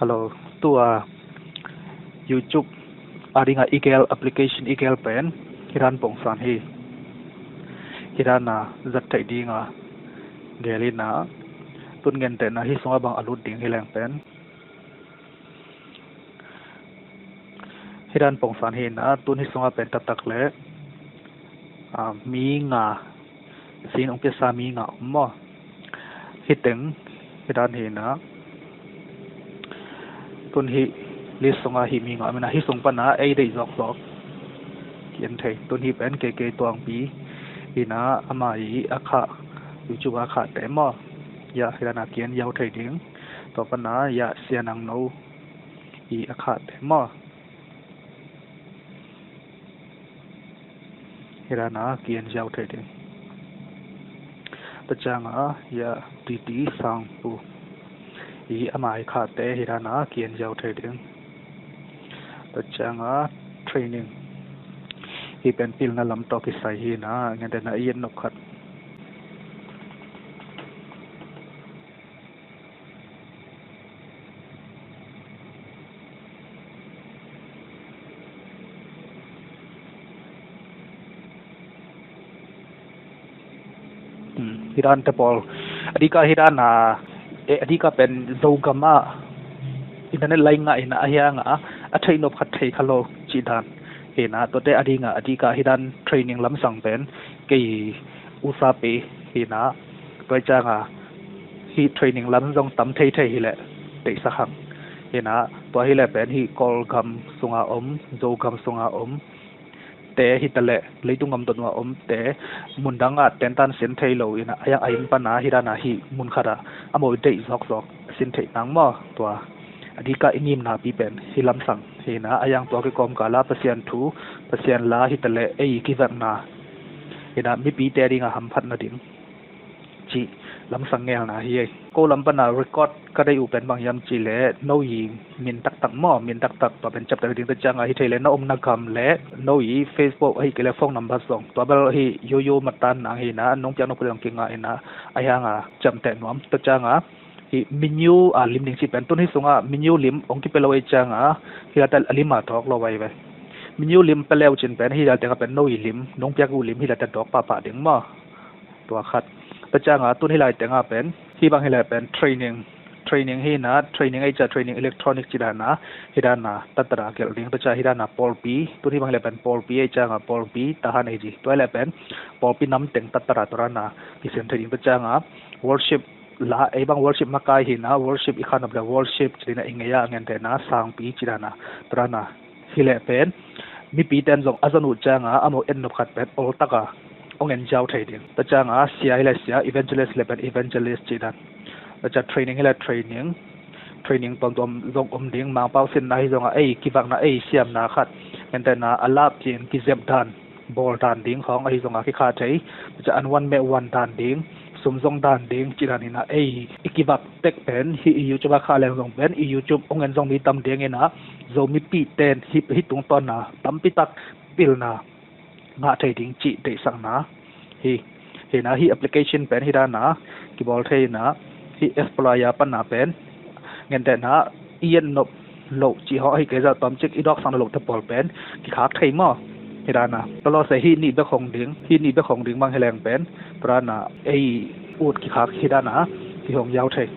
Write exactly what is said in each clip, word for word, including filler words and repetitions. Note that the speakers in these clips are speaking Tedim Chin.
Hello, tua YouTube a dinga i gel application i gel pen hi dan pongsan hi. Hi dana zat theih dinga gel ina, tun gentehna hi sunga bang a lut ding hi leng pen hi dan pongsan hi ina, tun hi sunga pen taktak le, ah, mi nga sin ong piasa mi nga om maw. Hi teng hi dan hi ina, tun hi list sunga hi mi nga om ina, hi sung pana ei deih zawkzawk ki en thei. Tun hi pen K K Tuangpi hi ina, ama i a khah, YouTube a khahte maw. Ya, hi dana ki en ziau thei ding. Tua pana ya, Sia Nang No i a khahte maw. Hi dana ki en ziau thei ding. Tua cianga ya, T T Sangpu i ama i khahte hi dana ki en ziau thei ding. Tua cianga training hi pen pilna lam tawh kisai hi ina, gentehna i et nop khat. Hmm, hi dan te pawl. A dika hi dana, eh, a dika pen Zogam ah internet lai ngah ina, a hianga a theih nop khat thei kha lo cih dan hi ina, tuate a dinga a dika hi dan training lamsang pen kei usapi hi ina, tua cianga hi training lam zong tam thei thei hi leh deihsak hang hi ina, tua hi leh pen hi Kawlgam sunga om, Zogam sunga om te hi taleh leitung gam dot nuah om te, mun dangah tentan sin thei lo ina, a yang a inn pana hi dana hi mun khatah a mawi deih zawkzawk sin theih nang maw. Tua a dika i ngimnapi pen hi lamsang hi ina, a yang tua kikawmkala Pasian thu, Pasian la hi taleh ei kivekna hi ina, mipite dinga hamphatna ding cih lamsang ngelna hi ei. Ko lam pana record ka dei uh pen bang hiam cih leh no i min taktak maw, min taktak tua pen ciapteh ding. Tua cianga hi thei leh na omna gam leh no i Facebook ahi kei leh phone number zong, tua bel hi yoyo matan nang hi ina, nong piak nop khat zong kingah ina, a hianga ciamteh nuam. Tua cianga hi menu a lim ding cih pen tun hi sunga menu lim ong kipia lo ei cianga hi lata a lim a dawk lo ai ve. Menu lim pia leu cin pen hi lata pen no i lim, nong piak uh lim hi lata dawk pahpah ding maw. Tua khat. Tua cianga tun hi lai tenga pen hi bang hi lai pen training, training hi ina, training ei cia training electronic cih dana hi dana tattara gelh ding. Tua cia hi dana pawlpi, tun hi bang hi lai pen pawlpi ei cianga pawlpi tahan ei ci. Tua hi lai pen pawlpi nam teng tattara tua dana kisin thei ding. Tua cianga worship la, ei bang worship makai hi ina, worship i khanop le worship cih dina i ngei a, a ngentehna sangpi cih dana tua dana hi leh pen mipiten zong a zon uh cianga a maw et nop khat pen oltaka ong en ziau thei ding. Tua cianga sia hi leh sia, evangelist hi leh pen evangelist cih dan. Tua cia training hi leh training, training tuamtuam zong om ding. Mangpau sinna hi zonga ei kivakna, ei siamna khat, gentehna a lap cin kizep dan, bawl dan ding khawng ahi zonga kikhah thei. Tua cia an wan meh wan dan ding, sum zong dan ding cih dan hi ina, ei i kivak tek pen hi i YouTube a khah leng zong pen i YouTube ong en zong mi tam ding ina, Zomipiten hi, hi tungtawna tampi tak pilna ngah thei ding cih deihsakna hi. Hi ina, hi application pen hi dana kibawl thei ina, hi Explorer pana pen gentehna i et nop loh cih hawh ahi kei zah tawmcik i dawksakna loh te pawl pen kikhak thei maw. Hi dana tua lawseh hi nih bek hong ding, hi nih bek hong ding bang hi leng pen tua dana ei ut kikhak hi dana kihong ziau thei.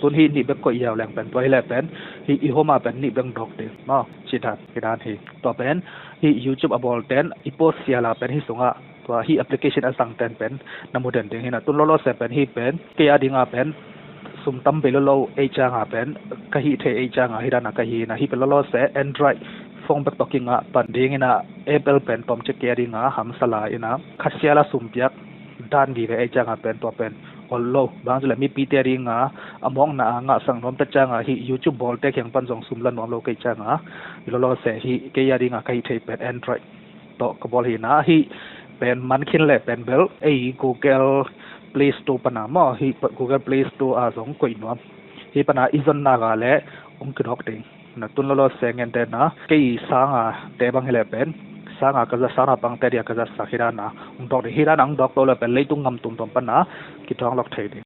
Tun hi nih bek koih ziau leng pen tua hi leh pen hi i homa pen nih bek dawk ding maw, cih dan hi dan hi. Tua pen hi YouTube a bawlten i post siala pen hi sungah tua hi application a zangten pen na mu den ding hi ina. Tun lawlawseh pen hi pen kei a dinga pen sum tam bei lolo ei cianga pen ka hih thei ei cianga hi dana ka hi ina, hi pen lawlawseh Android phone bek tawh kingah pan ding ina, Apple pen tawmcik kei a dinga hamsa la ina, khat siala sum piak dan vive ei cianga pen tua pen ol lo. Bang cih leh mipite a dinga a mawkna a ngahsak nuam. Tua cianga hi YouTube bawlte kiang pan zong sum la nuam lo kei cianga hi lawlawseh hi kei a dinga ka hih thei pen Android tawh ka bawl hi ina, hi pen man khin leh pen bel ei Google Play Store pana maw, hi Google Play Store a zong koih nuam. Hi pana i zon nak a leh ong kidawk ding. Na tun lawlawseh gentehna kei sanga te bang hi leh pen sanga ka zat, sanga pangte dia ka zatsak hi dana ong dawk ding. Hi dana ong dawk to leh pen leitung gam tuamtuam pana kituang lawk thei ding.